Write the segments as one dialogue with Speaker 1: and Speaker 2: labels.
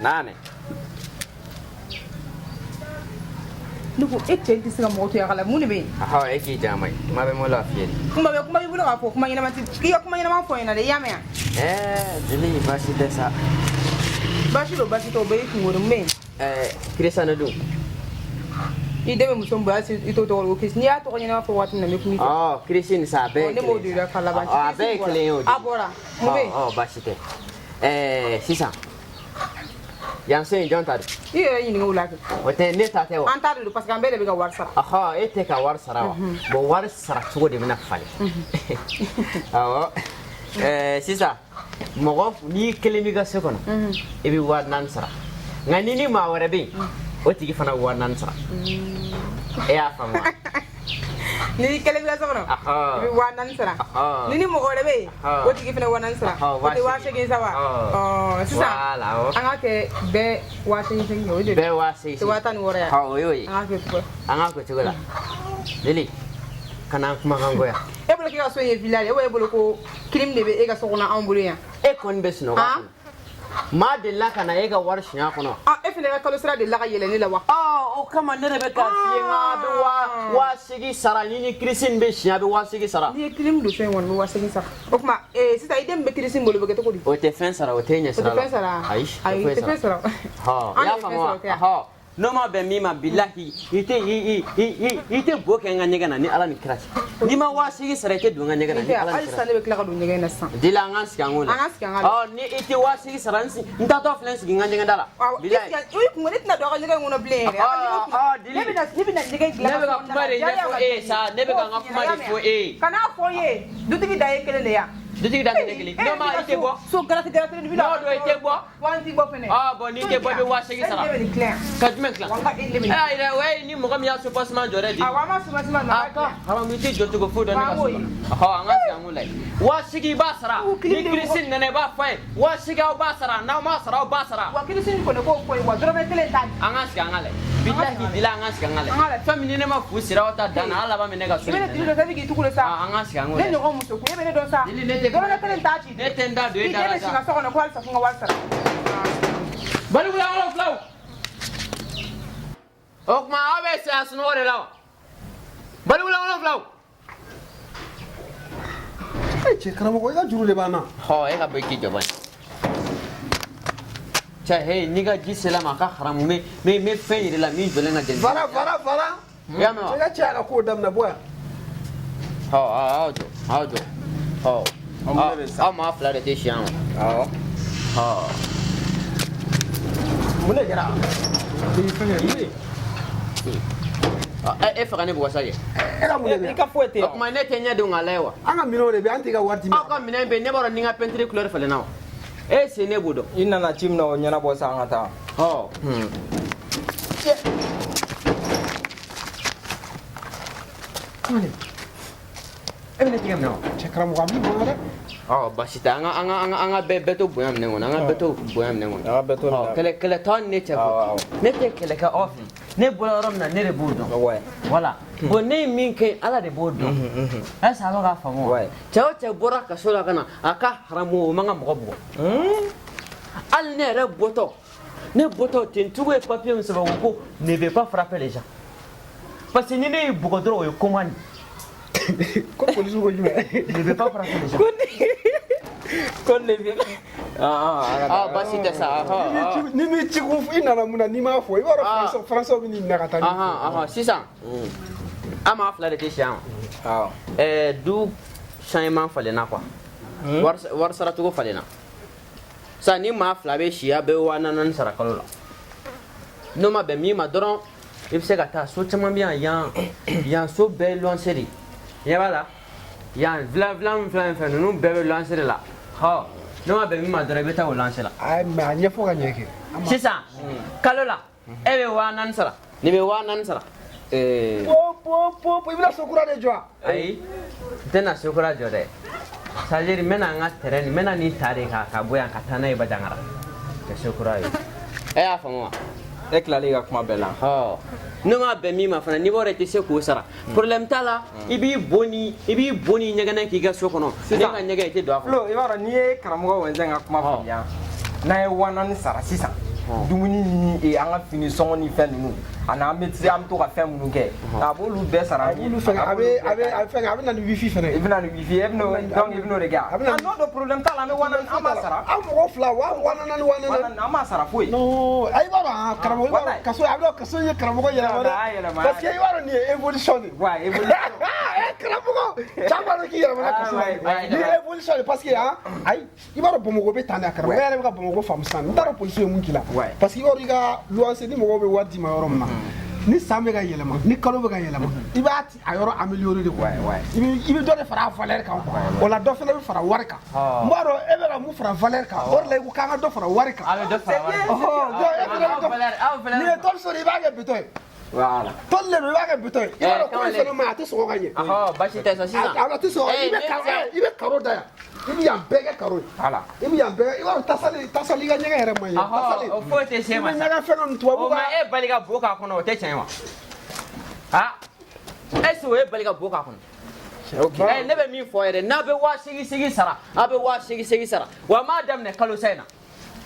Speaker 1: N'a mɛn.
Speaker 2: Ne ko e cɛ tɛ se ka mɔgɔ to yan a la, mun de bɛ yen?
Speaker 1: Ahɔ, e k'i jama ye, kuma bɛ n bolo a fiyɛ de.
Speaker 2: Kuma bɛ, kuma b'i bolo k'a fɔ, kuma ɲɛnama tɛ, k'i ka kuma ɲɛnama fɔ n ɲɛna dɛ, i y'a mɛn wa?
Speaker 1: Ɛɛ jeli, baasi tɛ sa.
Speaker 2: Baasi don, baasi tɛ, o bɛɛ y'i kungo de, mun bɛ yen?
Speaker 1: Ɛɛ Kirisa ne dun.
Speaker 2: I den bɛ muso min bolo, hali i t'o tɔgɔ dɔn ko Kirisi. N'i y'a tɔgɔ ɲɛnama fɔ waati min na, n bɛ kuma i fɛ.
Speaker 1: Ɔ Kirisi ni sa, a bɛɛ ye
Speaker 2: Ne m'o
Speaker 1: kelen
Speaker 2: don i la ka laban.
Speaker 1: A bɛɛ ye kelen ye o.
Speaker 2: A bɔra, mun bɛ yen?
Speaker 1: Ɔ baasi tɛ. Ɛɛ sisan yan so in, jɔn ta don?
Speaker 2: I yɛrɛ ɲininka o la kɛ.
Speaker 1: O tɛ ne ta tɛ wa?
Speaker 2: An ta de don, parce que an bɛɛ de bɛ ka wari sara.
Speaker 1: Ɔhɔ, e tɛ ka wari sara wa? Bon, wari sara cogo de bɛna falen. Awɔ, ɛɛ sisan mɔgɔ n'i kelen b'i ka so kɔnɔ, i bɛ 4000 sara, nka ni ni maa wɛrɛ bɛ yen, o tigi fana bɛ 4000 sara. E y'a faamu wa?
Speaker 2: N'i kelen b'i ka so kɔnɔ, i bɛ 4000 sara. Ni ni mɔgɔ wɛrɛ bɛ yen, o tigi fana 4000 sara. O tɛ 8000 sa wa? Ɔ sisan an ka kɛ bɛɛ 8000 segin, o de
Speaker 1: bɛɛ 8000.
Speaker 2: Tɛ 16,000 ye.
Speaker 1: O y'o ye.
Speaker 2: An ka kɛ cogo
Speaker 1: An k'a kɛ cogo la. Lili, kana an kumakan goya.
Speaker 2: E bolo k'e ka so in ye villa de ye, e bolo ko clim de bɛ e ka so kɔnɔ, anw bolo yan.
Speaker 1: E kɔni bɛ sunɔgɔ a kɔnɔ. Maa delila ka na e ka wari suɲɛ a kɔnɔ.
Speaker 2: E fana ka kalo sara delila ka yɛlɛ ne la wa?
Speaker 1: O kama ne de bɛ k'a f'i ye, n k'a bɛ 8000 sara, ni ni kirisi bɛ siɲɛ, a bɛ 8000 sara.
Speaker 2: N'i ye clim don so in kɔnɔ, n bɛ 8000 sara. O tuma sisan i den bɛ kirisi bolo, bɛ kɛ cogo di?
Speaker 1: O tɛ fɛn sara, o tɛ ɲɛ sara la.
Speaker 2: O tɛ fɛn sara.
Speaker 1: Ayi,
Speaker 2: ayi, o tɛ fɛn sara.
Speaker 1: I y'a faamu wa? N'o ma bɛn min ma, bilahi, i tɛ i i i i tɛ bo kɛ n ka ɲɛgɛn na ni Ala ni kira cɛ. N'i ma 8000 sara, i tɛ don n ka ɲɛgɛn na ni Ala ni kira cɛ.
Speaker 2: Halisa ne bɛ tila ka don ɲɛgɛn na sisan.
Speaker 1: Dila, an k'an sigi an k'o la.
Speaker 2: An k'an sigi an k'a la.
Speaker 1: Ɔ ni i tɛ 8000 sara, n taatɔ filɛ, n sigi n ka ɲɛgɛn da la.
Speaker 2: Bilahi. I kun ne tɛna don a ka ɲɛgɛn kɔnɔ bilen yɛrɛ.
Speaker 1: Dili.
Speaker 2: Ne bɛna ɲɛgɛn dilan.
Speaker 1: Ne bɛ ka kuma de ɲɛfɔ e ye sa, ne bɛ ka n ka kuma de fɔ e ye.
Speaker 2: Kana fɔ n ye, dutigi da ye kelen de ya.
Speaker 1: Dutigi da tɛ ne kelen. N'o ma i tɛ bɔ.
Speaker 2: So garati garati de bɛ na.
Speaker 1: N'o don i tɛ bɔ.
Speaker 2: Wa n ti bɔ fɛnɛ.
Speaker 1: Bon n'i tɛ bɔ, i bɛ 8000 sara.
Speaker 2: E ne bɛ nin tilan yan.
Speaker 1: Ka jumɛn tilan?
Speaker 2: Walahi e ne bɛ nin.
Speaker 1: Ɛ yɛrɛ, o ye ni mɔgɔ min y'a soubassement jɔ dɛ.
Speaker 2: Awɔ, an b'a soubassement jɔ.
Speaker 1: A ka haramu, i tɛ jɔ cogo foyi dɔn ne ka so kɔnɔ. Ɔhɔ, an ka sigi an k'o lajɛ. 8000 i b'a sara. Ni kirisi nana, i b'a fɔ a ye 8000 aw b'a sara, n'aw m'a sara, aw b'a sara.
Speaker 2: Wa kirisi kɔni k'o fɔ ye, wa dɔrɔmɛ kelen t'a di.
Speaker 1: An ka sigi an ka lajɛ. Bilahi dila, an ka sigi an ka lajɛ. Fɛn min ni ne ma fu siri aw ta dan na, ala laban bɛ ne ka so.
Speaker 2: I bɛ ne dili dɔn sa, i bɛ k'i tugu de sa.
Speaker 1: An ka sigi an k'o lajɛ.
Speaker 2: Ne ɲɔgɔn muso kun, e bɛ ne dɔn sa.
Speaker 1: Dili, ne tɛ.
Speaker 2: Dɔrɔmɛ kelen t'a ci.
Speaker 1: Ne tɛ n da don e da la sa.
Speaker 2: I den bɛ sigi ka so kɔnɔ ko halisa fo n ka wari sara.
Speaker 1: Balikula wolonfilaw. O tuma aw bɛ saya sunɔgɔ de la wa? Balikula wolonfilaw.
Speaker 3: E cɛ karamɔgɔ, i ka juru de b'an na.
Speaker 1: Hɔ, e ka bɔ i k'i jɔ bani. Cɛ he, n'i ka ji sela ma, a ka haramu, n bɛ fɛn yir'i la min jɔlen ka jɛni.
Speaker 3: Fara fara fara.
Speaker 1: I y'a mɛn wa?
Speaker 3: Cɛ ka cɛ ka kow daminɛ, bɔ yan.
Speaker 1: Hɔ, aw jɔ, aw jɔ. Hɔ, aw maa fila de tɛ si yan wa?
Speaker 3: Awɔ.
Speaker 1: Hɔ.
Speaker 3: Mun de kɛra? Fɛn
Speaker 1: E fɛ ka ne bugɔ sa kɛ?
Speaker 3: E ka mun de bɛ yan?
Speaker 4: I ka foyi tɛ yan.
Speaker 1: O tuma ne tɛ ɲɛ don k'a lajɛ wa?
Speaker 3: An ka minɛnw de bɛ yen, an t'i ka wari d'i ma.
Speaker 1: Aw ka minɛn bɛ yen, ne b'a dɔn ni n ka peinture couleur falenna wa? E sen ne b'o dɔn.
Speaker 4: I nana ci min na, o ɲɛnabɔ sa, an ka taa.
Speaker 1: Hɔ. E bɛ ne tigɛ minɛ wa?
Speaker 3: Cɛ karamɔgɔ, a b'i bonya dɛ.
Speaker 1: Ɔ baasi tɛ, an ka bɛɛ to bonya minɛ kɔnɔ, an ka bɛɛ to bonya minɛ kɔnɔ.
Speaker 4: An ka bɛɛ to minɛ.
Speaker 1: Kɛlɛ t'aw ni ne cɛ koyi. Ne tɛ kɛlɛ kɛ aw fɛ. Ne bɔra yɔrɔ min na, ne de b'o dɔn. Voilà. Bon, ne ye min kɛ, Ala de b'o dɔn. Est-ce que a bɛ k'a faamu wa? Cɛ o cɛ bɔra kaso la ka na, a ka haramu, o man ka mɔgɔ bugɔ. Hali ne yɛrɛ bɔtɔ, ne bɔtɔ tentugu ye papier min sɛbɛn ko ne vais pas frapper les gens. Parce que ni ne y'i bugɔ dɔrɔn, o ye commande.
Speaker 3: Ko polisiw ko jumɛn?
Speaker 1: Ne vais pas frapper les gens.
Speaker 4: Ko ne vais.
Speaker 1: Ah, baasi tɛ sa.
Speaker 3: Ni m'i ci kun, i nana mun na, n'i m'a fɔ, i b'a dɔn Français bɛ n'i minɛ ka taa
Speaker 1: ni. Sisan an maa fila de tɛ si yan wa? Awɔ. Du changement falenna quoi. Wari saracogo falenna. Sisan ni maa fila bɛ si, a bɛ 4000 sara kalo la. N'o ma bɛn min ma dɔrɔn, i bɛ se ka taa so caman bɛ yan, yan yan so bɛɛ ye luwanse de ye. Ɲɛ b'a la, yan villa villa min filɛ nin fɛ, ninnu bɛɛ bɛ luwanse de la. Hɔ, n'o ma bɛn min ma dɔrɔn, i bɛ taa o luwanse la.
Speaker 3: Ayi, mais a ɲɛfɔ ka ɲɛ kɛ.
Speaker 1: Sisan kalo la, e bɛ 4000 sara, nin bɛ 4000 sara.
Speaker 3: Po po po, i bɛna so kura de jɔ wa?
Speaker 1: Ayi, n tɛna so kura jɔ dɛ. C'est à dire n bɛna n ka terrain nin, n bɛna nin ta de ka bɔ yan ka taa n'a ye Bandiagara ka so kura ye. E y'a faamu wa?
Speaker 4: E tilalen ka kuma bɛɛ la.
Speaker 1: Hɔ, n'o ma bɛn min ma fana, n'i b'a dɔn i tɛ se k'o sara, problème t'a la, i b'i bo ni i b'i bo ni ɲɛgɛnɛ k'i ka so kɔnɔ. Ne ka ɲɛgɛn, i tɛ don a kɔnɔ.
Speaker 4: Flo, i b'a dɔn n'i ye karamɔgɔ Wɛnzɛn ka kuma faamuya, n'a ye 4000 sara sisan, Dumuni ni an ka fini sɔngɔ ni fɛn ninnu ani an bɛ se an bɛ to ka fɛn minnu kɛ, a b'olu bɛɛ sara.
Speaker 3: A b'olu fɛngɛ, a bɛ fɛngɛ, a bɛ na ni wifi fɛnɛ.
Speaker 4: I bɛ na ni wifi ye, e bɛ n'o, donc i bɛ n'o de kɛ.
Speaker 3: A bɛ na
Speaker 4: Ah non, de problème t'a la, an bɛ 4000, an b'a sara.
Speaker 3: Aw mɔgɔ fila, 4000, 4000.
Speaker 4: 4000, an b'a sara foyi.
Speaker 3: Non, ayi, i b'a dɔn, ah, karamɔgɔ, i b'a dɔn
Speaker 4: Wallahi.
Speaker 3: Kaso, a bɛ kaso ye karamɔgɔ yɛlɛma dɛ.
Speaker 4: A y'a yɛlɛma.
Speaker 3: Parce que i b'a dɔn nin ye évolution de ye.
Speaker 4: Ouais, évolution.
Speaker 3: Eh, karamɔgɔ, caman dɔn k'i yɛlɛmana kaso la.
Speaker 4: Ah, ouais, ouais.
Speaker 3: Nin ye évolution de, parce que ah, ayi, i b'a dɔn Bamakɔ bɛ tan de, a karamɔgɔ yɛrɛ bɛ ka Bamakɔ faamu sisan. N t'a dɔn polisi ye mun k'i la.
Speaker 4: Ouais.
Speaker 3: Parce que i b'a dɔn i ka luwanse ni mɔgɔw bɛ wari d'i ma yɔrɔ min na, ni san bɛ ka yɛlɛma, ni kalo bɛ ka yɛlɛma, i b'a a yɔrɔ améliorer de quoi.
Speaker 4: Ouais, ouais.
Speaker 3: I bɛ dɔ de fara a valeur kan quoi. O la dɔ fana bɛ fara wari kan. N b'a dɔn e bɛ ka mun fara valeur kan, o de la i ko k'an ka dɔ fara wari kan.
Speaker 1: A bɛ dɔ fara wari kan.
Speaker 3: Ɔhɔn, donc e fana bɛ dɔ
Speaker 1: Aw fana-
Speaker 3: n'i ye tɔli sɔrɔ, i b'a kɛ bitɔn ye.
Speaker 4: Voilà.
Speaker 3: Tɔli le don, i b'a kɛ bitɔn ye. I b'a dɔn ko in fana ma ɲi, a tɛ sɔgɔ ka ɲɛ.
Speaker 1: Ɔhɔ, basi tɛ sa sisan.
Speaker 3: A tɛ sɔgɔ, i bɛ
Speaker 1: ne
Speaker 3: karo
Speaker 1: tɛ-
Speaker 3: i bɛ karo da yan, i bɛ yan bɛɛ kɛ karo ye.
Speaker 4: Voilà.
Speaker 3: I bɛ yan bɛɛ, i b'a dɔn tasali tasali, i ka ɲɛgɛn yɛrɛ man ɲi.
Speaker 1: Ɔhɔ,
Speaker 3: Tasali.
Speaker 1: o foyi tɛ se
Speaker 3: I
Speaker 1: ma
Speaker 3: bɛ
Speaker 1: sa.
Speaker 3: ɲɛgɛn fɛn ninnu tubabu
Speaker 1: O ma
Speaker 3: ka
Speaker 1: e bali ka bo k'a kɔnɔ, o tɛ tiɲɛ wa? Ah, est ce que o ye bali ka bo k'a kɔnɔ?
Speaker 4: Ok.
Speaker 1: Ne bɛ min fɔ yɛrɛ, n'a bɛ 8000 sara, a bɛ 8000 sara wa, n b'a daminɛ kalo sa in na,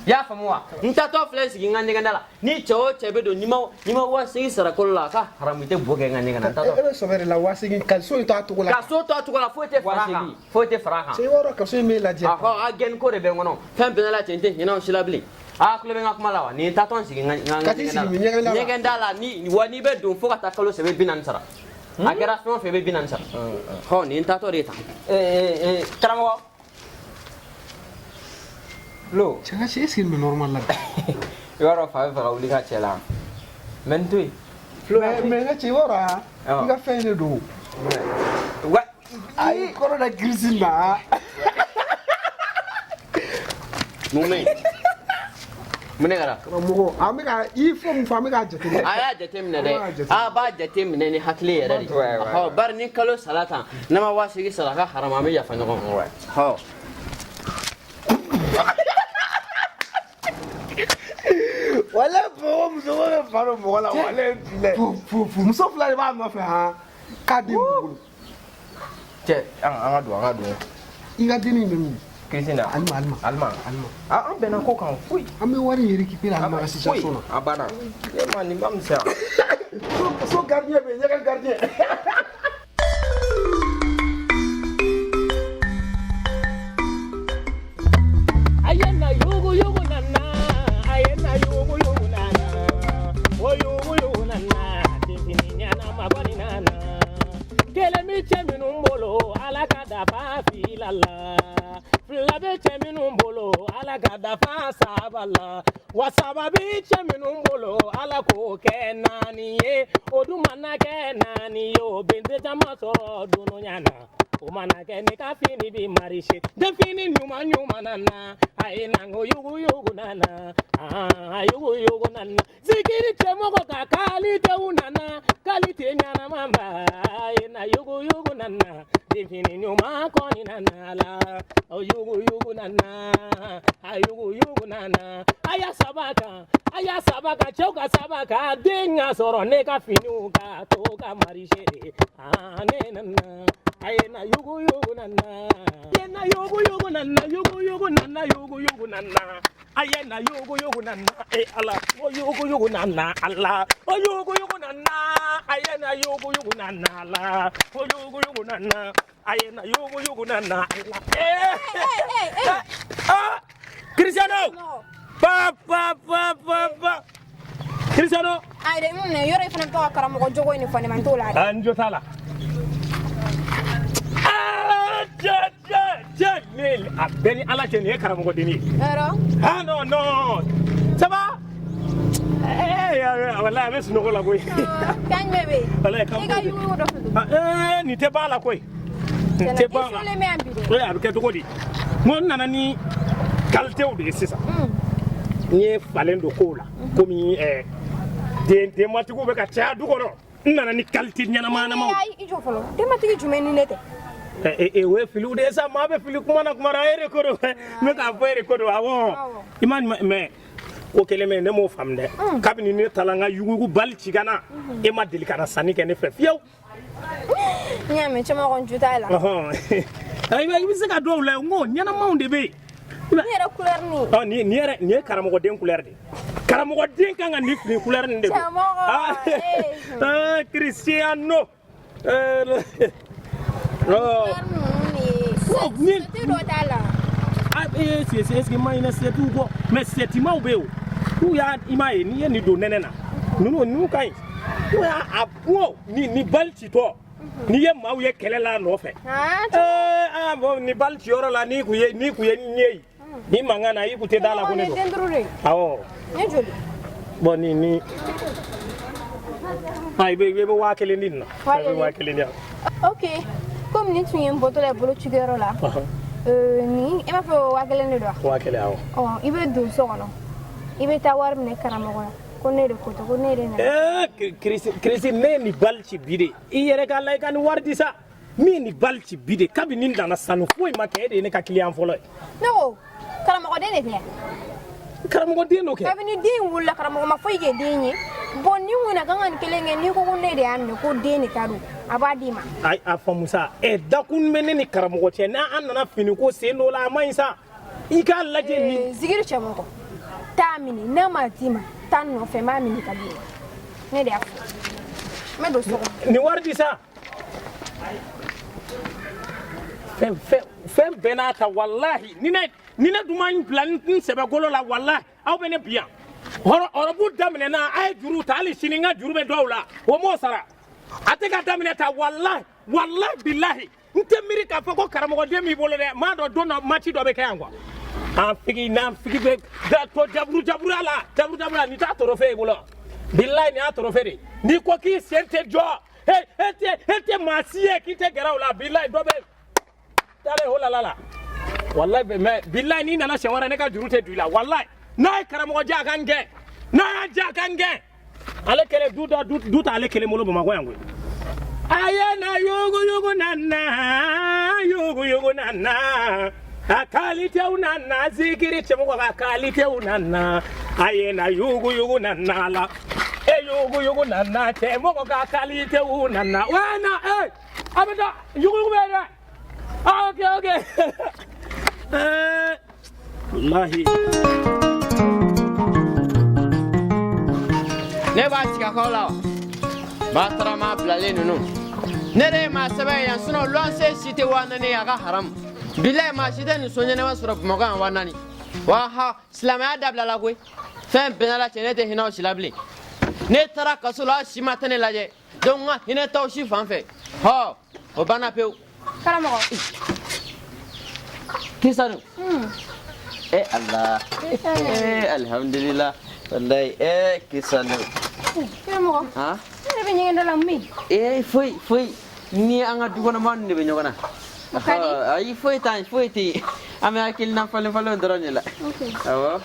Speaker 1: i y'a faamu wa? N taatɔ filɛ sigi n ka ɲɛgɛn da la, ni cɛ o cɛ bɛ don, n'i ma 8000 sara kalo la, a ka haramu, i tɛ bo kɛ n ka ɲɛgɛn na. N
Speaker 3: E
Speaker 1: taatɔ
Speaker 3: bɛ sɔbɛ de la, 8000, ka so in to a cogo la.
Speaker 1: ka so to a cogo la, foyi tɛ fara a kan,
Speaker 4: 8000.
Speaker 1: foyi tɛ fara a kan.
Speaker 3: Cɛ, i b'a dɔn kaso in b'e lajɛ.
Speaker 1: Ahɔ, a gɛnni ko de bɛ n kɔnɔ, fɛn bɛɛ la cɛ, n tɛ hinɛ o si la bilen. A tulo bɛ n ka kuma la wa? Nin taatɔ n sigi n ka
Speaker 3: Ka t'i sigi ɲɛgɛn da la.
Speaker 1: Ɲɛgɛn da la, ni wa n'i bɛ don fo ka taa kalo saba, i bɛ 40 sara. A kɛra fɛn o fɛn, i bɛ 40 sara. Hɔ, nin taatɔ de ye tan.
Speaker 4: Eh eh eh karamɔgɔ. Lo.
Speaker 3: Cɛ, ka cɛ, est ce que nin bɛ normal la bi?
Speaker 4: I b'a dɔn fa bɛ fɛ ka wuli ka cɛ la. Mais n to yen.
Speaker 3: Mais n ka cɛ, i b'a dɔn ah,
Speaker 4: Awɔ.
Speaker 3: i ka fɛn de don.
Speaker 4: Wa.
Speaker 3: Ayi, kɔrɔ da girisi na.
Speaker 1: Mun bɛ yen? Mun de kɛra?
Speaker 3: Karamɔgɔ, an bɛ ka i fɔ mun fɔ, an bɛ k'a jateminɛ.
Speaker 1: A y'a jateminɛ
Speaker 3: An b'a
Speaker 1: dɛ,
Speaker 3: jateminɛ.
Speaker 1: a b'a jateminɛ ni hakili yɛrɛ de.
Speaker 4: Ouais, ouais,
Speaker 1: Ɔhɔ, bari ni kalo sara tan, n'a ma 8000 sara, a ka haramu, an bɛ yafa ɲɔgɔn ma.
Speaker 4: Ouais.
Speaker 1: Hɔ.
Speaker 3: Walayi, Bamakɔ muso bɛ fa don mɔgɔ la, walayi bilayi. Muso fila de b'a nɔfɛ han, k'a den b'u bolo.
Speaker 4: Cɛ, an ka don, an ka don.
Speaker 3: I ka dennin bɛ min?
Speaker 4: Christina.
Speaker 3: Alima, Alima.
Speaker 4: Alima.
Speaker 3: Alima.
Speaker 4: Ah, an bɛnna ko kan foyi.
Speaker 3: An bɛ wari in récupérer Alima ka situation na.
Speaker 4: A banna. E ma nin ma misɛnya.
Speaker 3: So gardien bɛ yen, ɲɛgɛn gardien.
Speaker 5: Ayena yugu yugu nana, ayena yugu yugu nana, o yugu yugu nana, tinfini ɲana mabɔni nana. Kelen bi cɛ minnu bolo, Ala ka dafa fila la. Fila bɛ cɛ minnu bolo, Ala ka dafa saba la. Wa saba bi cɛ minnu bolo, Ala k'o kɛ naani ye. O dun mana kɛ naani ye, o bɛ den caman sɔrɔ dunuya na. O mana kɛ ne ka fini bi marise, denfini ɲuman ɲuman nana, a ye na ko yugu yugu nana, aa yugu yugu nana. Sikiri cɛmɔgɔ ka kalitew nana, kalite ɲanama ba, a ye na yugu yugu nana, denfini ɲuman kɔni nana la, o yugu yugu nana, a yugu yugu nana. A y'a saba kan, a y'a saba kan, cɛw ka saba kan, den ka sɔrɔ ne ka finiw ka to ka marise de, aa ne nana. Ayena yugu yugu nana. Ayena yugu yugu nana, yugu yugu nana, yugu yugu nana. Ayena yugu yugu nana, e Ala. O yugu yugu nana, Ala. O yugu yugu nana, ayena yugu yugu nana, Ala. O yugu yugu nana, ayena yugu yugu nana, Ala. Eh,
Speaker 2: eh, eh.
Speaker 5: Ah, Cristiano.
Speaker 2: Non.
Speaker 5: Pa pa pa pa pa. Cristiano.
Speaker 2: Ayi dɛ, mun na yɔrɔ i fana bɛ to ka karamɔgɔ jogo in de fɔ ne ma, n t'o la dɛ.
Speaker 5: Ah, n jo t'a la. Ah, cɛ cɛ cɛ, ne a bɛɛ ni Ala cɛ, nin ye karamɔgɔdenni ye.
Speaker 2: Yɔrɔ.
Speaker 5: Ah non non, ça va? Eh, walayi a bɛ sunɔgɔ la koyi.
Speaker 2: Kan jumɛn bɛ yen?
Speaker 5: Walayi kan
Speaker 2: I ka yugu yugu dɔ fɛ.
Speaker 5: Ah, eh, nin tɛ ban la koyi. Nin tɛ ban
Speaker 2: I
Speaker 5: la.
Speaker 2: sulen bɛ yan bi dɛ.
Speaker 5: Eh, a bɛ kɛ cogo di? N ko n nana ni qualitéw de ye sisan. N ye falen don kow la. Komi denbatigiw bɛ ka caya du kɔnɔ. N nana ni qualité ɲɛnama ɲɛnamaw.
Speaker 2: Ayi, i jɔ fɔlɔ. Denbatigi jumɛn ni ne tɛ?
Speaker 5: O ye filiw de ye sa, maa bɛ fili kuma na kuma na, e de ko don, n bɛ k'a fɔ e de ko don, awɔ.
Speaker 2: Awɔ.
Speaker 5: I ma ɲuman mais ko kelen bɛ yen, ne m'o faamu dɛ. Kabini ne taara n ka yuguyugubali ci ka na, e ma deli ka na sanni kɛ ne fɛ fiyewu.
Speaker 2: N y'a mɛn, cɛmɔgɔ, n jo t'a la.
Speaker 5: Ɔhɔn. I bɛ se ka dɔw la, n ko ɲɛnamaw de bɛ yen.
Speaker 2: Ni yɛrɛ couleur nin.
Speaker 5: Ɔ, nin yɛrɛ, nin ye karamɔgɔden couleur de ye. Karamɔgɔden kan ka nin fini couleur nin de don.
Speaker 6: Cɛmɔgɔ,
Speaker 5: Ah, Cristiano.
Speaker 6: Sɛti dɔ t'a la.
Speaker 5: Ah, est-ce que ma ɲinɛ sɛtiw kɔ? Mais sɛtimaw bɛ yen o. N'u y'a i m'a ye n'i ye nin don nɛnɛ na. Ninnu ka ɲi. N'u y'a a ko ni bali citɔ. N'i ye maaw ye kɛlɛ la a nɔfɛ. Ah bon ni bali ciyɔrɔ la n'i kun ye n ye. Ni mankan na i kun tɛ da la ko ne don.
Speaker 6: Den duuru de.
Speaker 5: Awɔ.
Speaker 6: Ni joli?
Speaker 5: Bon ni ah i bɛ 5000 di nin na. I bɛ 5000 di yan.
Speaker 6: Ok. Comme nin tun ye n bɔtɔ la ye bolocikɛyɔrɔ la. Nin e b'a fɔ 5000 de don
Speaker 5: wa? 5000 awɔ.
Speaker 6: Ɔ i bɛ don so kɔnɔ. I bɛ taa wari minɛ karamɔgɔ la. Ko ne de ko ten ko ne de nana.
Speaker 5: Kirisi ne ye nin bali ci bi de. I yɛrɛ k'a la i ka nin wari di sa. Min nin bali ci bi de kabini n nana sanu foyi ma kɛ e de ye ne ka client fɔlɔ ye.
Speaker 6: Ne ko karamɔgɔden de tɛ yan.
Speaker 5: Karamɔgɔden dɔ kɛ.
Speaker 6: Kabini den wolola karamɔgɔ ma foyi kɛ den ye. Bon ni kun na kan ka nin kelen kɛ n'i ko ko ne de y'a minɛ ko den de ta don a b'a d'i ma.
Speaker 5: Ayi a faamu sa dakun bɛ ne ni karamɔgɔ cɛ n'an nana finiko sen dɔ la a man ɲi sa i k'a lajɛ nin.
Speaker 6: Zigiri cɛmɔgɔ taa minɛ n'a ma d'i ma taa nɔfɛ n b'a minɛ ka d'i ma ne de y'a fɔ n bɛ don so kɔnɔ.
Speaker 5: Nin wari di sa. Fɛn bɛɛ n'a ta walahi ni ne dun ma n bila n sɛbɛkolo la walahi aw bɛ ne bi yan. Ɔrɔbu daminɛna a ye juru ta hali sini n ka juru bɛ dɔw la o m'o sara a tɛ ka daminɛ ta walahi walahi bilahi n tɛ miiri k'a fɔ ko karamɔgɔden b'i bolo dɛ n m'a dɔn don dɔ match dɔ bɛ kɛ yan quoi. An figi n'an figi bɛ to jaburu jaburuya la jaburu jaburuya nin t'a trophée i bolo bilahi nin y'a trophée de n'i ko k'i sen tɛ jɔ e tɛ maa si ye k'i tɛ gɛrɛ o la bilahi dɔ bɛ taale o la la wallahi mais bilahi n'i nana siɲɛ wɛrɛ ne ka juru tɛ don i la wallahi n'a ye karamɔgɔ diya a ka n gɛn n'a y'a diya a ka n gɛn ale kelen du dɔ du t'ale kelen bolo Bamakɔ yan koyi. A ye na yugu yugu na na yugu yugu na na a kalitew na na zikiri cɛmɔgɔ ka kalitew na na a ye na yugu yugu na na la e yugu yugu na na cɛmɔgɔ ka kalitew na na wa na e a bɛ taa yugu yugu bɛ dɛ. Ah, ok, ok. Wallahi.
Speaker 1: Ne b'a sigi a kɔ la wa? Batarama bilalen ninnu. Ne de ye maa sɛbɛn ye yan sinon luwanse si tɛ 4000 ye a ka haramu. Bilayi maa si tɛ nin so ɲɛnama sɔrɔ Bamakɔ yan 4000. Wa ha silamɛya dabilala koyi. Fɛn bɛɛ n'Ala cɛ ne tɛ hinɛ aw si la bilen. Ne taara kaso la aw si ma tɛ ne lajɛ. Donc n ka hinɛ t'aw si fan fɛ. Hɔ o banna pewu.
Speaker 6: Karamɔgɔ.
Speaker 1: Kisanu. Eh Allah. Eh alhamdulillah. Wallahi eh Kisanu.
Speaker 6: Karamɔgɔ.
Speaker 1: Han?
Speaker 6: Ne yɛrɛ bɛ ɲɛgɛn da la mun bɛ yen?
Speaker 1: Eh foyi foyi ni an ka du kɔnɔ maa ninnu de bɛ ɲɔgɔn na.
Speaker 6: O ka di.
Speaker 1: Ayi foyi t'an foyi tɛ yen. An bɛ hakilina falen falenw dɔrɔn de la.
Speaker 6: Ok.
Speaker 1: Awɔ.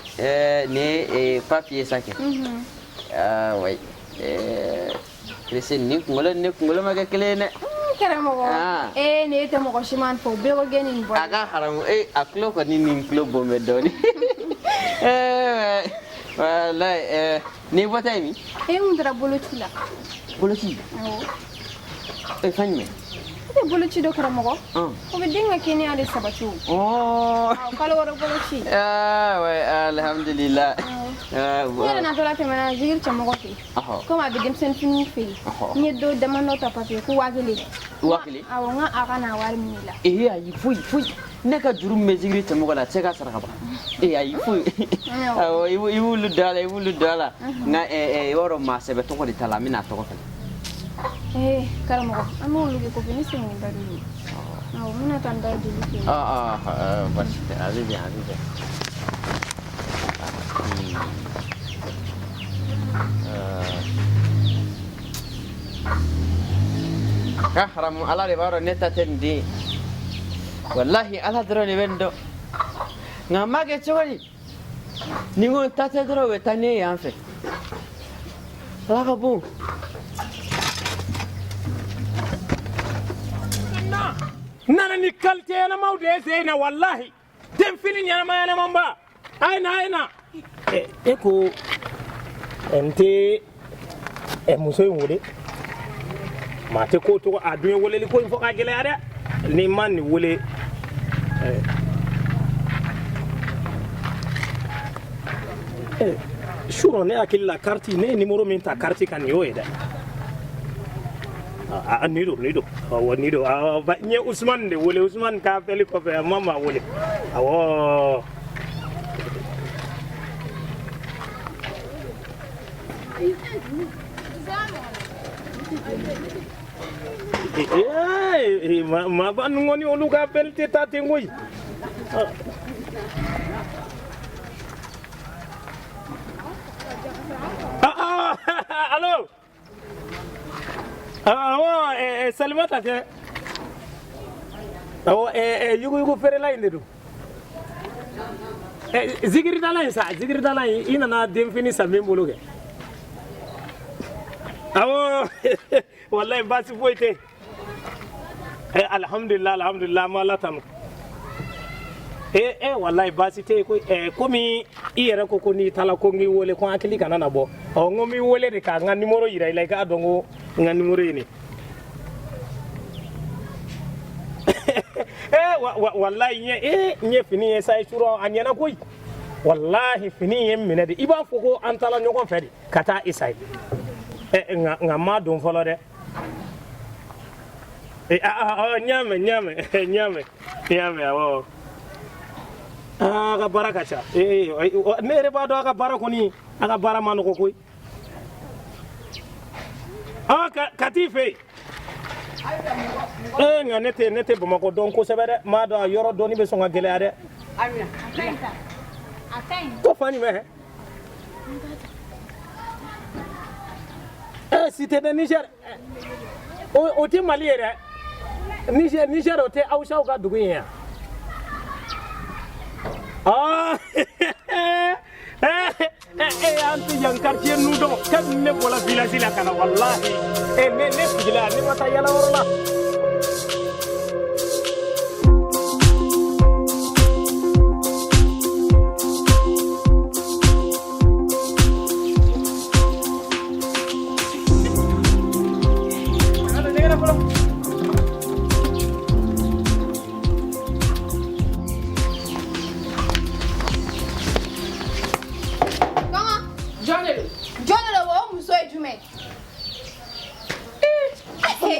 Speaker 1: Nin ye papier sa kɛ. Ah oui. Christine nin kunkolo ni ne kunkolo ma kɛ kelen ye dɛ.
Speaker 6: Karamɔgɔ. Ne tɛ mɔgɔ si man fɔ bɛɛ ko gɛn nin bɔ.
Speaker 1: A ka haramu a tulo kɔni ni n tulo bɔn bɛ dɔɔnin. Walayi n'i bɔtɔ ye min?
Speaker 6: E kun taara boloci la.
Speaker 1: Boloci?
Speaker 6: Awɔ.
Speaker 1: Fɛn jumɛn?
Speaker 6: E tɛ boloci dɔn karamɔgɔ? O bɛ den ka kɛnɛya de sabati o. Awɔ kalo wɔɔrɔ boloci.
Speaker 1: Ah ouais alhamdulillah.
Speaker 6: Ne yɛrɛ natɔla tɛmɛna Zikiri cɛmɔgɔ fɛ yen. Komi a bɛ denmisɛnnin finiw feere. N ye dɔ damadɔ ta papiye ko 5000.
Speaker 1: 5000?
Speaker 6: Awɔ n ka a ka na wari minɛ i la.
Speaker 1: Ee ayi foyi foyi ne ka juru min bɛ Zikiri cɛmɔgɔ la a tɛ se ka sara ka ban. Ee ayi foyi. Awɔ i b'olu don a la i b'olu don a la. Nka i b'a dɔn maa sɛbɛ tɔgɔ de t'a la n bɛna a tɔgɔ fɛnɛ.
Speaker 6: Karamɔgɔ an b'olu kɛ kɔfɛ ne sɛgɛnnen ba de don. Awɔ n bɛna taa n da joli fɛ yen.
Speaker 1: Baasi tɛ a bɛ bɛn a bɛ bɛn. Ka haramu Ala de b'a dɔn ne ta tɛ nin den ye. Wallahi Ala dɔrɔn de bɛ nin dɔn. Nka n b'a kɛ cogo di? Ni n ko n ta tɛ dɔrɔn u bɛ taa ne ye yan fɛ. Ala ka bon.
Speaker 5: N nana ni qualité ɲɛnamaw de ye sen in na walahi. Denfini ɲɛnama ɲɛnamaba. A ye na a ye na. E ko n tɛ muso in wele. Maa tɛ ko tɔgɔ a dun ye weleli ko in fɔ ka gɛlɛya dɛ. N'i ma nin wele. Surɔ ne hakili la carte ne ye numéro min ta carte kan nin y'o ye dɛ. A nin don, nin don, awɔ nin don. Awɔ, n ye Usumani de wele, Usumani ka appel kɔfɛ a ma maa wele. Awɔ. Ee, maaba ninnu kɔni olu ka appel tɛ taa ten koyi. Ah, allo. Awɔ, Salimata tɛ? Awɔ, yuguyugu feerela in de don. Zikiridala in sa, zikiridala in, i nana denfini san min bolo kɛ. Awɔ, wallahi baasi foyi tɛ. Alhamdulillah, alhamdulillah, an b'Ala tanu. Wallahi baasi tɛ yen koyi. Komi i yɛrɛ ko ko n'i taara ko n k'i wele ko n hakili kana na bɔ. Ɔ, n ko n b'i wele de ka n ka numéro yira i la, i k'a dɔn ko n ka numéro ye nin. Wallahi n ye fini ye sa surɔ, a ɲɛna koyi. Wallahi fini ye n minɛ de, i b'a fɔ ko an taara ɲɔgɔn fɛ de ka taa isa ye. Nka n ma don fɔlɔ dɛ. N y'a mɛn, n y'a mɛn, n y'a mɛn, n y'a mɛn, awɔ. A ka baara ka ca. Ne yɛrɛ b'a dɔn a ka baara kɔni, a ka baara ma nɔgɔ koyi. Ka t'i fɛ yen. Nka ne tɛ Bamakɔ dɔn kosɛbɛ dɛ. N b'a dɔn a yɔrɔ dɔnni bɛ sɔn ka gɛlɛya dɛ. Ko fa jumɛn? Cité de Niger. O tɛ Mali ye dɛ. Niger o tɛ Awusaw ka dugu ye yan. An tɛ yan quartier ninnu dɔn. Kabini ne bɔra village la ka na, walahi. Ne sigila yan, ne ma taa yala yɔrɔ la.
Speaker 2: Jɔn de don?
Speaker 6: Jɔn de don? O muso ye jumɛn?
Speaker 2: Ne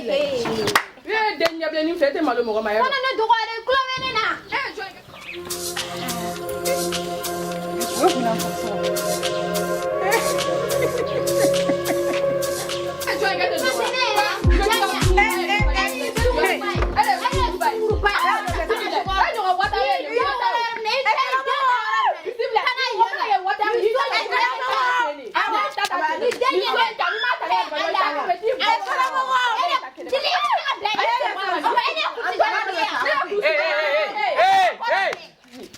Speaker 2: ye den ɲɛbilennin filɛ, e tɛ malo mɔgɔ ma yɔrɔ.
Speaker 6: Kana ne dɔgɔya dɛ, tulo bɛ ne na.
Speaker 2: Jɔn.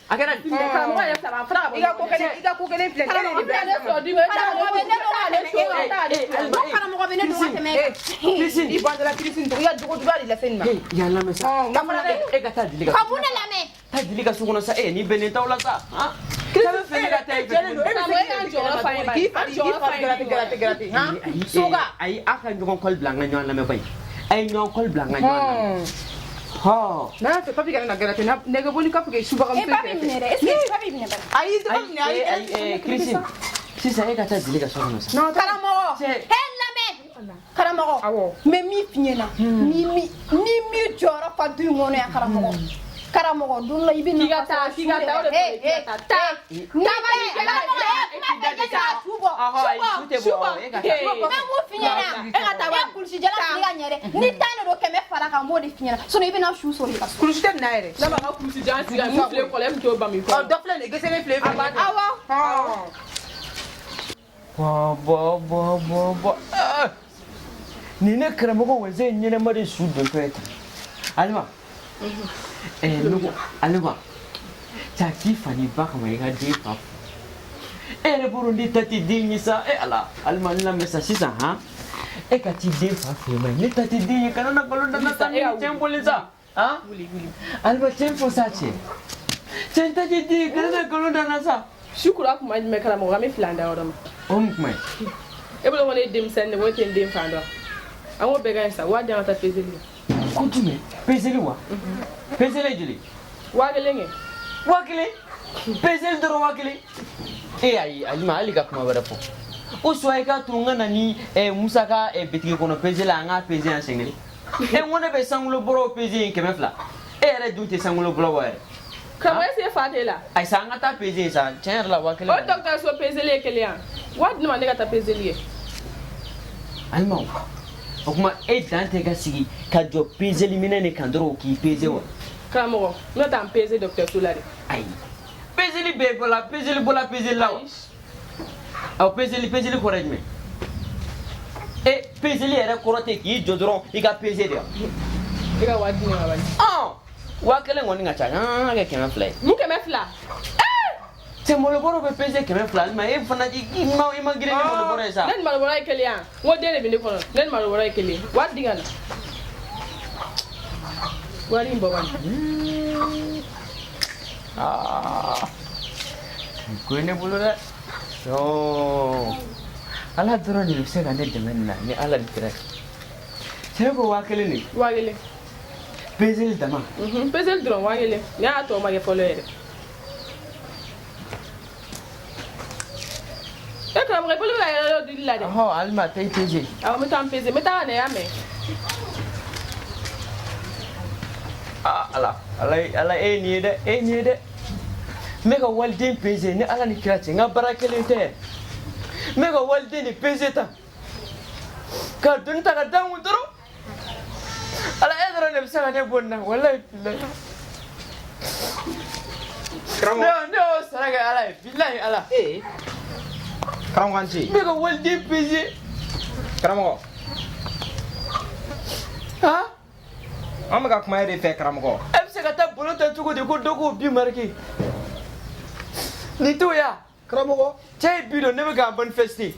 Speaker 1: A kɛra di?
Speaker 2: I ka ko kelen, i ka ko kelen filɛ, e de bɛ ne sɔrɔ di.
Speaker 6: Karamɔgɔ bɛ ne dɔn ka tɛmɛ e kan.
Speaker 1: Christine,
Speaker 2: I bandala Christine, i ka jogo juguya de lase nin ma.
Speaker 1: Yan lamɛn sa. E ka taa Dili ka.
Speaker 6: Ka mun de lamɛn?
Speaker 1: Taa Dili ka so kɔnɔ sa, ni bɛnnen t'aw la sa. K'a bɛ fɛ ne ka taa yen fɛ.
Speaker 2: E bɛ se k'i fari garate garate garate han. Soga.
Speaker 1: Ayi, a ka ɲɔgɔn kɔli bila an ka ɲɔgɔn lamɛn bayi. A ye ɲɔgɔn kɔli bila an ka ɲɔgɔn lamɛn.
Speaker 2: N'a y'a fɛ papi kana na garate nɛgɛ bɔ ni kapi kɛ subaga
Speaker 6: E papi minɛ dɛ, est ce que papi minɛ bari?
Speaker 2: Ayi, tɛ papi minɛ, ayi.
Speaker 1: Ayi, Christine, sisan e ka taa Dili ka so kɔnɔ sa.
Speaker 6: Karamɔgɔ, e lamɛn. Karamɔgɔ, n bɛ min f'i ɲɛna, ni min jɔyɔrɔ fa du in kɔnɔ yan karamɔgɔ. Karamɔgɔ, don dɔ la i bɛ na.
Speaker 2: K'i ka taa, k'i ka taa, o de fɔ k'i ka taa. Taa.
Speaker 6: Ni bɛ karamɔgɔ, kuma bɛɛ kɛ ka su bɔ.
Speaker 1: Su bɔ, e ka taa.
Speaker 6: N bɛ mun f'i ɲɛna?
Speaker 2: E ka taa.
Speaker 6: E kulusi jala fili ka ɲɛ dɛ. Ni tan de don 100 fara kan, n b'o de f'i ɲɛna. Sinon i bɛ na su sɔrɔ i ka so.
Speaker 2: Kulusi tɛ nin na yɛrɛ. Ne b'a ka kulusi jan sigi, a mun filɛ kɔlɛ, e bɛ t'o ban min kɔrɔ. Ɔ, dɔ filɛ nin ye, geselen filɛ.
Speaker 6: Awɔ.
Speaker 1: Bɔ bɔ bɔ bɔ bɔ. Nin ne karamɔgɔ wɛsɛ ɲɛnɛma de su dontɔ ye tan. Alima. Ne ko Alima, taa k'i fa ni ba kama i ka den fa fo. E yɛrɛ bolo ne ta tɛ den ye sa. Ala, Alima, n lamɛn sa sisan han. E ka t'i den fa fɛ yen, ne ta tɛ den ye, kana na nkalon da n na sa, ne ni cɛ n bɔlen sa. Han? Alima, cɛ fɔ sa cɛ. Cɛ n ta tɛ den ye, kana na nkalon da n na sa.
Speaker 2: Sukura kuma jumɛn karamɔgɔ, an bɛ fili an da yɔrɔ ma.
Speaker 1: O mun kuma ye?
Speaker 2: E bolo ko ne ye denmisɛnnin de ye, ko ne tɛ n den fan dɔn. An k'o bɛɛ ka ɲi sa, waa di an ka taa peseli la.
Speaker 1: Ko jumɛn? Peseli wa? Peseli ye joli?
Speaker 2: 1000 kɛ.
Speaker 1: 1000? Peseli dɔrɔn 1000? E ayi Alima hali ka kuma wɛrɛ fɔ. O soit i ka to n ka na ni Musa ka bitigi kɔnɔ peze la an k'a peze yan siɲɛ kelen. E n ko ne bɛ sankolo bɔrɔw peze yen 200. E yɛrɛ dun tɛ sankolo bɔrɔ bɔ yɛrɛ.
Speaker 7: Karamɔgɔ est-ce que fa t'e la?
Speaker 1: Ayi sa an ka taa peze yen sa tiɲɛ yɛrɛ la 1000.
Speaker 7: O dɔgɔtɔrɔso pezeli ye kelen yan. Wari di ne ma ne ka taa pezeli kɛ.
Speaker 1: Alima o kuma e dan tɛ ka sigi ka jɔ pezeli minɛn de kan dɔrɔn k'i peze wa.
Speaker 7: Karamɔgɔ n bɛna taa n peze dɔgɔtɔrɔso la de.
Speaker 1: Ayi pezeli bɛɛ bɔla pezeli bɔla pezeli la wa. Awɔ pezeli pezeli kɔrɔ ye jumɛn? E pezeli yɛrɛ kɔrɔ tɛ k'i jɔ dɔrɔn i ka peze de wa.
Speaker 7: E ka wari di ne ma bani.
Speaker 1: Ɔn 1000 kɔni ka ca an ka kɛ 200 ye.
Speaker 7: Mun 200?
Speaker 1: Cɛ malobɔrɔ bɛ peze 200 Alima e fana i ma girin ni malobɔrɔ ye sa.
Speaker 7: Ne ni malobɔrɔ ye kelen yan. N ko den de bɛ ne kɔnɔ. Ne ni malobɔrɔ ye kelen. Wari di ka na. Wari in bɔ bani.
Speaker 1: Aa nin ko ye ne bolo dɛ. Non Ala dɔrɔn de bɛ se ka ne dɛmɛ nin na ni Ala ni kira cɛ. Cɛ ko 1000 de.
Speaker 7: 1000.
Speaker 1: Pezeli dama.
Speaker 7: Pezeli dɔrɔn 1000. Ne y'a tɔ ma kɛ fɔlɔ yɛrɛ. E karamɔgɔ i bolo bɛ ka yɛlɛ yɔrɔ dili la dɛ.
Speaker 1: Ɔhɔn Alima taa i peze.
Speaker 7: Awɔ n bɛ taa n peze n bɛ taa ka na i y'a mɛn.
Speaker 1: Aa Ala Ala Ala e ye nin ye dɛ e ye nin ye dɛ. N bɛ ka waliden peze ni Ala ni kira cɛ n ka baara kelen tɛ. N bɛ ka waliden de peze tan. Ka doni ta ka da n kun dɔrɔn. Ala e dɔrɔn de bɛ se ka ne bɔ nin na walayi bilayi.
Speaker 4: Karamɔgɔ.
Speaker 1: Ne y'o sara kɛ Ala ye bilayi Ala.
Speaker 4: Ee. Karamɔgɔ an ce.
Speaker 1: N bɛ ka waliden peze.
Speaker 4: Karamɔgɔ.
Speaker 1: Han.
Speaker 4: An bɛ ka kuma e de fɛ karamɔgɔ.
Speaker 1: E bɛ se ka taa bolo ta cogo di ko dɔ k'o bi marqué. Nin t'o ye wa?
Speaker 3: Karamɔgɔ.
Speaker 1: Cɛ ye bi don ne bɛ k'a manifester.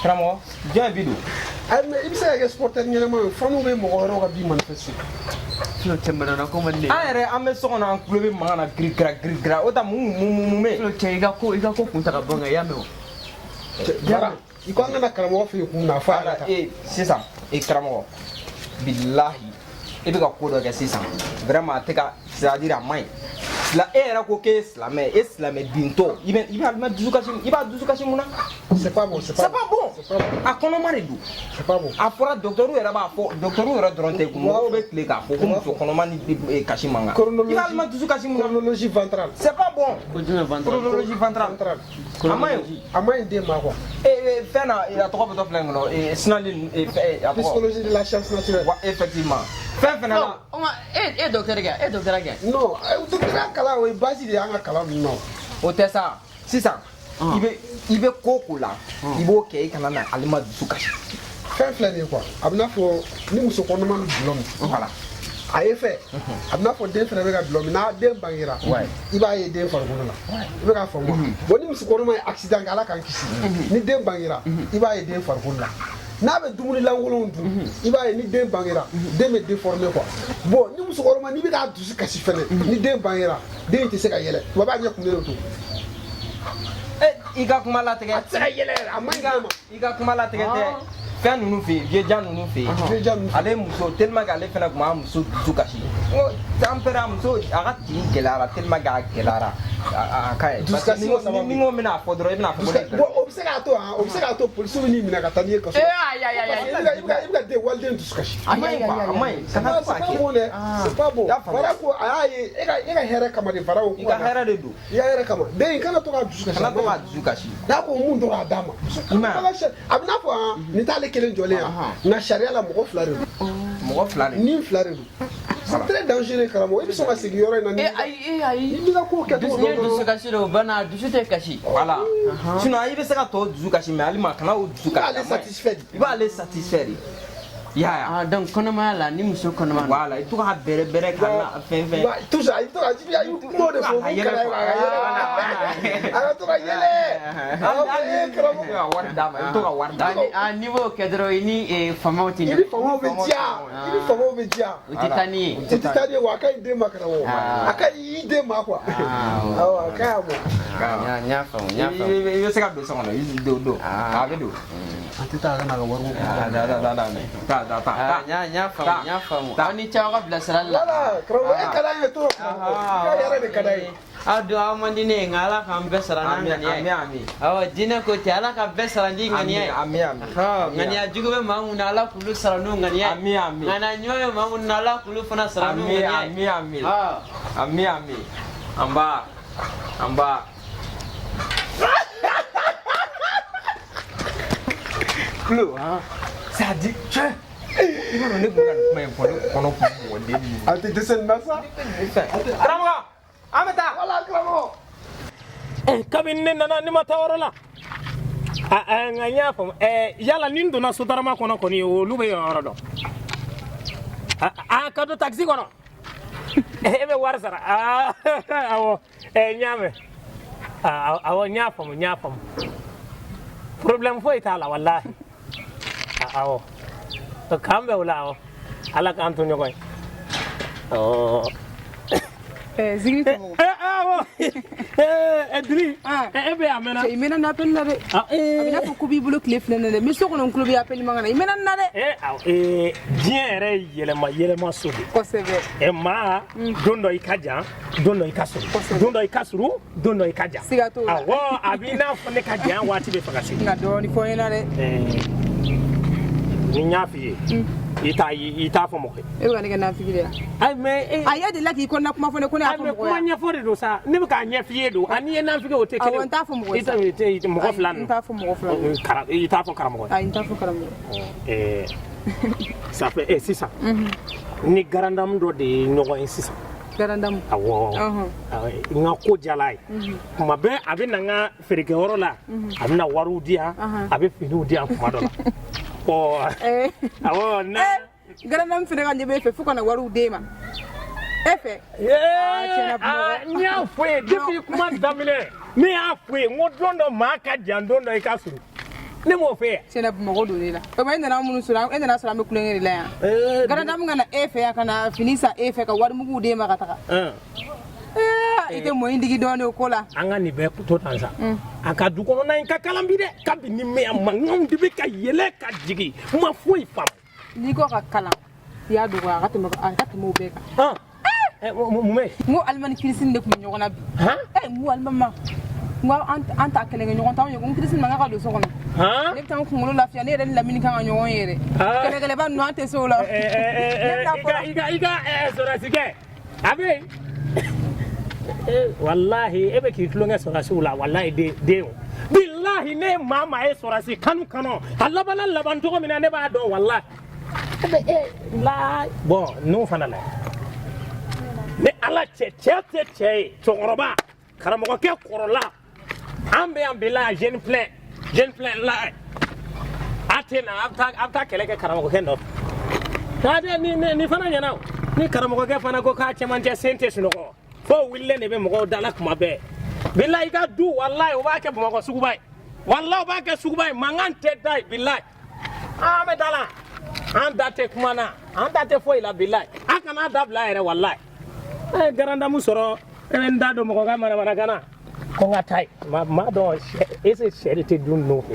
Speaker 4: Karamɔgɔ jɔn ye bi don?
Speaker 3: Ayi mais i bɛ se ka kɛ supporter ɲɛnama ye fanu bɛ mɔgɔ wɛrɛw ka bi manifester.
Speaker 1: Filo cɛ manana ko man di ne ye.
Speaker 4: An yɛrɛ an bɛ so kɔnɔ an tulo bɛ mankan na girigara girigara o ta mun bɛ yen?
Speaker 1: Filo cɛ i ka ko kun ta ka bɔ n kan i y'a mɛn o.
Speaker 3: Bara i ko an kana karamɔgɔ fɛ yen kun na f'a yɛrɛ ta.
Speaker 4: Ee sisan ee karamɔgɔ bilahi e bɛ ka ko dɔ kɛ sisan vraiment a tɛ ka c'est à dire a man ɲi. E yɛrɛ ko k'e ye silamɛ e silamɛ dentɔ i bɛ i b'a dusu kasi i b'a dusu kasi mun na.
Speaker 3: C'est pas bon c'est pas
Speaker 4: bon. A kɔnɔma de don.
Speaker 3: C'est pas bon.
Speaker 4: A fɔra docteur yɛrɛ b'a fɔ docteur yɛrɛ dɔrɔn tɛ mɔgɔw bɛ tile k'a fɔ ko muso kɔnɔma ni kasi man kan. I b'a ma dusu kasi mun na.
Speaker 3: Chronologie ventrale.
Speaker 4: C'est pas bon.
Speaker 1: Ko jumɛn ventrale?
Speaker 4: Chronologie ventrale. A man ɲi.
Speaker 3: A man ɲi den ma quoi.
Speaker 4: Ee fɛn na a tɔgɔ bɛ dɔ filɛ nin kɔnɔ sinali a tɔgɔ.
Speaker 3: Psychologie de la science naturelle.
Speaker 4: Wa effectivement. Fɛn fɛn na.
Speaker 1: E docteur kɛ e docteur kɛ.
Speaker 3: Non docteur kalan o ye base de y'an ka kalan ninnu na.
Speaker 4: O tɛ sa sisan i bɛ ko ko la i b'o kɛ i kana na Alima dusu kasi.
Speaker 3: Fɛn filɛ nin ye quoi a bɛ n'a fɔ ni muso kɔnɔma bɛ dulɔ min.
Speaker 4: Voilà.
Speaker 3: A ye fɛ a bɛ n'a fɔ den fɛnɛ bɛ ka dulɔ min n'a den bangera i b'a ye den farikolo la i bɛ k'a faamu bon ni muso kɔnɔma ye accident kɛ Ala k'an kisi ni den bangera i b'a ye den farikolo la. N'a bɛ dumuni lankolonw dun i b'a ye ni den bangera den bɛ déformer quoi bon ni muso kɔnɔma n'i bɛ k'a dusu kasi fɛnɛ ni den bangera den tɛ se ka yɛlɛ tubabu b'a ɲɛ kunnen de to.
Speaker 4: I ka kuma latigɛ.
Speaker 3: A tɛ se ka yɛlɛ yɛrɛ a man ɲi den ma.
Speaker 4: I ka kuma latigɛ tɛ fɛn ninnu fɛ yen vieux jan ninnu fɛ yen ale muso tellement que ale fɛnɛ tun b'a muso dusu kasi n ko an pɛrɛ a muso a ka tin gɛlɛyara tellement que a gɛlɛyara a ka ye parce que ni n ko n bɛna fɔ dɔrɔn i bɛna fɔ ko ne.
Speaker 3: Bon o bɛ se k'a to o bɛ se k'a to polisiw bɛ n'i minɛ ka taa n'i ye kaso.
Speaker 1: Ee ayi ayi ayi.
Speaker 3: I bɛ ka den waliden dusu kasi.
Speaker 4: A man ɲi quoi a man ɲi.
Speaker 3: C'est pas bon dɛ c'est pas bon. Fara ko a y'a ye e ka hɛrɛ kama de fara o.
Speaker 4: I ka hɛrɛ de don.
Speaker 3: I ka hɛrɛ kama den in kana to k'a dusu kasi.
Speaker 4: Kana to k'a dusu kasi.
Speaker 3: N'a ko mun dɔrɔn a d'a ma. A bɛ n'a fɔ nin t'ale kelen jɔlen yan nka sariya la mɔgɔ fila de don.
Speaker 4: Mɔgɔ fila de don.
Speaker 3: Ni fila de don. C'est très dangereux karamɔgɔ i bɛ sɔn ka segin yɔrɔ in na.
Speaker 1: Ayi ayi.
Speaker 3: I b'i ka ko kɛcogo dɔn dɔrɔn.
Speaker 1: Dusu kasi de o banna dusu tɛ kasi.
Speaker 4: Voilà. Sinon i bɛ se ka tɔw dusu kasi mais Alima kana o dusu kasi.
Speaker 3: I b'ale satisfait de.
Speaker 4: I b'ale satisfait de. I y'a ye.
Speaker 1: Ah donc kɔnɔmaya la ni muso kɔnɔma.
Speaker 4: Voilà i to k'a bɛrɛ bɛrɛ ka na fɛn fɛn.
Speaker 3: Toujours i bɛ to ka i bɛ kumaw de fɔ mun kɛra a ka yɛlɛ a ka to ka yɛlɛ. Hali karamɔgɔ.
Speaker 4: Ka wari d'a ma i bɛ to ka wari d'a ma.
Speaker 1: Ah n'i b'o kɛ dɔrɔn i ni faamaw tɛ
Speaker 3: ɲɛ. I ni faamaw bɛ diya i ni faamaw bɛ diya.
Speaker 1: U tɛ taa n'i ye.
Speaker 3: U tɛ taa n'i ye wa a ka ɲi den ma karamɔgɔ. A ka ɲi i den ma quoi. Awɔ a ka ɲi a ma.
Speaker 1: N y'a faamu n y'a faamu.
Speaker 4: I bɛ se ka don so kɔnɔ i don don a bɛ don.
Speaker 3: An tɛ taa a ka na ka wariko kuma.
Speaker 4: Da da da da. Taa. taa taa.
Speaker 1: N y'a faamu, n y'a faamu. Aw ni ce aw ka bilasirali la.
Speaker 3: Voilà, karamɔgɔ, e ka d'an ye trop, karamɔgɔ. I ka yɛrɛ de ka d'an ye.
Speaker 1: Aw dun, aw man di ne ye, nka Ala k'an bɛɛ sara n'an ŋaniya ye.
Speaker 4: Ami, ami.
Speaker 1: Awɔ, diinɛ ko ten, Ala ka bɛɛ sara n'i ŋaniya ye.
Speaker 4: Ami, ami.
Speaker 1: Ŋaniya jugu bɛ maa mun na, Ala k'olu sara n'u ŋaniya ye.
Speaker 4: Ami, ami.
Speaker 1: Ŋaniya ɲuman bɛ maa mun na, Ala k'olu fana sara n'u ŋaniya ye.
Speaker 4: Ami, ami. Ami, ami. An ba. An ba. Kulo, han. Ça dit, tiens. I b'a dɔn ne kun bɛ ka nin kuma in fɔ, ne kɔnɔ kun mɔgɔden ninnu.
Speaker 3: A tɛ dɛsɛ nin na sa.
Speaker 4: Karamɔgɔ, an bɛ taa.
Speaker 3: Voilà, karamɔgɔ.
Speaker 5: Kabini ne nana, ne ma taa yɔrɔ la. Nka n y'a faamu. Yala ni n donna sotarama kɔnɔ kɔni, olu bɛ yɔrɔ dɔn. A ka don takisi kɔnɔ, e bɛ wari sara. Awɔ, n y'a mɛn. Awɔ, n y'a faamu, n y'a faamu. Problème foyi t'a la, walahi. Awɔ, k'an bɛn o la. Awɔ, Ala k'an to ɲɔgɔn ye. Ɔ.
Speaker 2: Zigiri tɔmɔgɔ.
Speaker 5: Awɔ, Diri, e bɛ yan a mɛnna.
Speaker 2: I mɛnna nin appel la dɛ. A bɛ i n'a fɔ ko b'i bolo tile 2 na dɛ. N bɛ so kɔnɔ, n tulo bɛ appel mankan na. I mɛnna nin na dɛ.
Speaker 5: Awɔ, diɲɛ yɛrɛ ye yɛlɛma yɛlɛma so de.
Speaker 2: Kosɛbɛ.
Speaker 5: Maa, don dɔ i ka jan, don dɔ i ka surun, don dɔ i ka surun, don dɔ i ka jan.
Speaker 2: Siga t'o la.
Speaker 5: Awɔ, a b'i n'a fɔ ne ka jan waati bɛ fɛ ka se.
Speaker 2: Nka dɔɔni fɔ n ɲɛna dɛ.
Speaker 5: Ni n y'a f'i ye, i t'a fɔ mɔgɔ ye.
Speaker 2: E bɛ ka ne kɛ nafigi de ye.
Speaker 5: Ayi, mais
Speaker 2: A ye delila k'i kɔnɔna kuma fɔ ne ko ne y'a fɔ
Speaker 5: mais
Speaker 2: mɔgɔ
Speaker 5: kuma
Speaker 2: ye.
Speaker 5: ɲɛfɔ de don sa, ne bɛ k'a ɲɛf'i ye don, ani ye nafigi, o tɛ kelen.
Speaker 2: Awɔ, n t'a fɔ mɔgɔ ye.
Speaker 5: I tɛ mɔgɔ fila ninnu.
Speaker 2: N t'a fɔ mɔgɔ fila ninnu.
Speaker 5: I t'a fɔ karamɔgɔ ye.
Speaker 2: Ayi, n t'a fɔ karamɔgɔ
Speaker 5: ye. Ça fait sisan, ni garandamu dɔ de ye ɲɔgɔn ye sisan.
Speaker 2: Garandamu.
Speaker 5: Awɔ, n ka ko jala ye. Tuma bɛɛ a bɛ na n ka feerekɛyɔrɔ la, a bɛ na wariw di yan, a bɛ finiw di yan tuma dɔ la. Ɔ, awɔ, na.
Speaker 2: Garandamu fana ka ɲɛ b'e fɛ fo ka na wariw d'e ma. E fɛ.
Speaker 5: N y'a fɔ ye depuis kuma daminɛ, ne y'a fɔ ye, n ko don dɔ maa ka jan, don dɔ i ka surun. Ne m'o fɛ yan.
Speaker 2: Tiɲɛna, Bamakɔ don ne la. O ma, e nana minnu sɔrɔ, e nana sɔrɔ an bɛ kulonkɛ de la yan. Garandamu ka na e fɛ yan ka na fini san e fɛ ka warimuguw d'e ma ka taga. I tɛ mɔni digi dɔɔnin o ko la.
Speaker 5: An ka nin bɛɛ to tan sa. A ka du kɔnɔna in ka kalan bi dɛ. Kabini mɛ yan, mankanw de bɛ ka yɛlɛ ka jigin. N ma foyi faamu.
Speaker 2: N'i ko ka kalan, i y'a dɔgɔya, a ka tɛmɛ o bɛɛ kan.
Speaker 5: Mun bɛ yen?
Speaker 2: N ko Alima ni Kirisini de tun bɛ ɲɔgɔn na bi. N ko Alima ma. N ko an t'a kɛlɛ kɛ ɲɔgɔn t'anw ye. Ko n Kirisini man kan ka don so kɔnɔ. Ne bɛ taa n kunkolo lafiya, ne yɛrɛ ni Lamini kan ka ɲɔgɔn ye yɛrɛ. Kɛlɛkɛlɛba ninnu, an tɛ se o la.
Speaker 5: I ka sɔrɔdasikɛ a bɛ yen. Walahi, e bɛ k'i tulonkɛ sɔrɔdasiw la, walahi den o. Bilahi, ne ye maa ye sɔrɔdasi kanu kɔnɔ, a labanna laban cogo min na, ne b'a dɔn, walahi. E bɛ la bɔn n'o fana la. Ni Ala cɛ, cɛ tɛ cɛ ye, cɛkɔrɔba, karamɔgɔkɛ kɔrɔla, an bɛ yan bilahi, jeune plein, jeune plein la. A tɛ na, a bɛ taa kɛlɛ kɛ karamɔgɔkɛ nɔfɛ. K'a ni fana ɲɛna o. Ni karamɔgɔkɛ fana ko k'a cɛmancɛ sen tɛ sunɔgɔ. Fo wulilen de bɛ mɔgɔw da la kuma bɛɛ. Bilahi, i ka du, walahi, o b'a kɛ Bamakɔ suguba ye. Walahi, o b'a kɛ suguba ye, mankan tɛ da ye, bilahi. An bɛ da la. An da tɛ kuma na, an da tɛ foyi la, bilahi. An kana dabila yɛrɛ, walahi. Garandamu sɔrɔ, e bɛ n da don mɔgɔ ka manamanakan na. Ko n ka taa yen. Ma dɔn, est-ce que sɛ de tɛ dun ninnu fɛ?